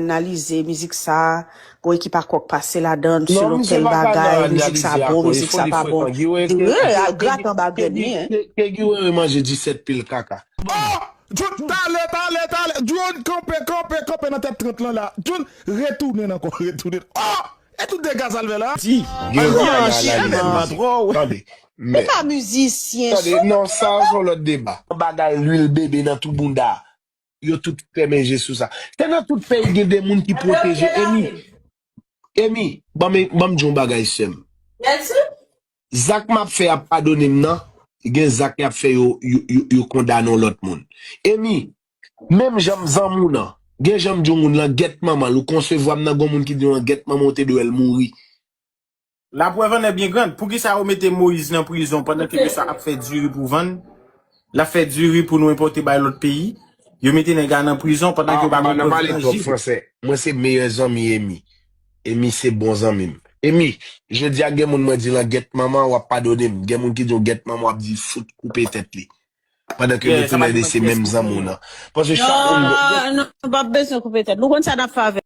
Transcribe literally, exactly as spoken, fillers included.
analize mizik sa, gon ekip akò k pase ladan, selon tèl bagay, mizik sa bon, mizik sa pa bon. Giwe, a grat anba grenn li, en. Ke Giwe manje disèt pil kaka. Oh! Jun, talè, talè, talè. Jun, kanpe, kanpe, kanpe nan tèt trant lan la. Jun, retounen ankò, retounen. Oh! E tout dega sa l fè la. Di. Tande, men. E pa mizisyen. Tande, non, sa se yon lòt deba. Bagay lwil bebe nan tou bounda. Yo tout fèmen je sou sa. Se nan tout peyi gen de moun ki pwoteje. Emi, Emi, ban m, ban m di yon bagay, sè m. Zak m ap fè y ap padone m nan, gen zak y ap fè yo, yo, yo, yo kondane yon lòt moun. Emi, menm jan m zanmi w nan, gen jan m di yon moun lan gèt manman l, ou konsevwa m nan gon moun ki di yon gèt manman w te dwe l mouri. Laprèv an è byen grann. Poukisa yo mete Moyiz nan prizon pandan ke mesye ap fè diri pou vann? L ap fè diri pou nou enpòte bay lòt peyi. Yo mete nèg la nan prizon pandan ke yo pa konn pran franje. Mwen se meyè zanmi Emi. Emi se bon zanmi m. Emi, jodi a gen moun mwen di lan gèt manman w ap padone m. Gen moun ki di w gèt manman w ap di fout koupe tèt li. Pandan ke nou tounen de se menm zanmi w nan. Paske chak moun. Non, non, pa bezwen koupe tèt. Nou konn sa n ap fè avè.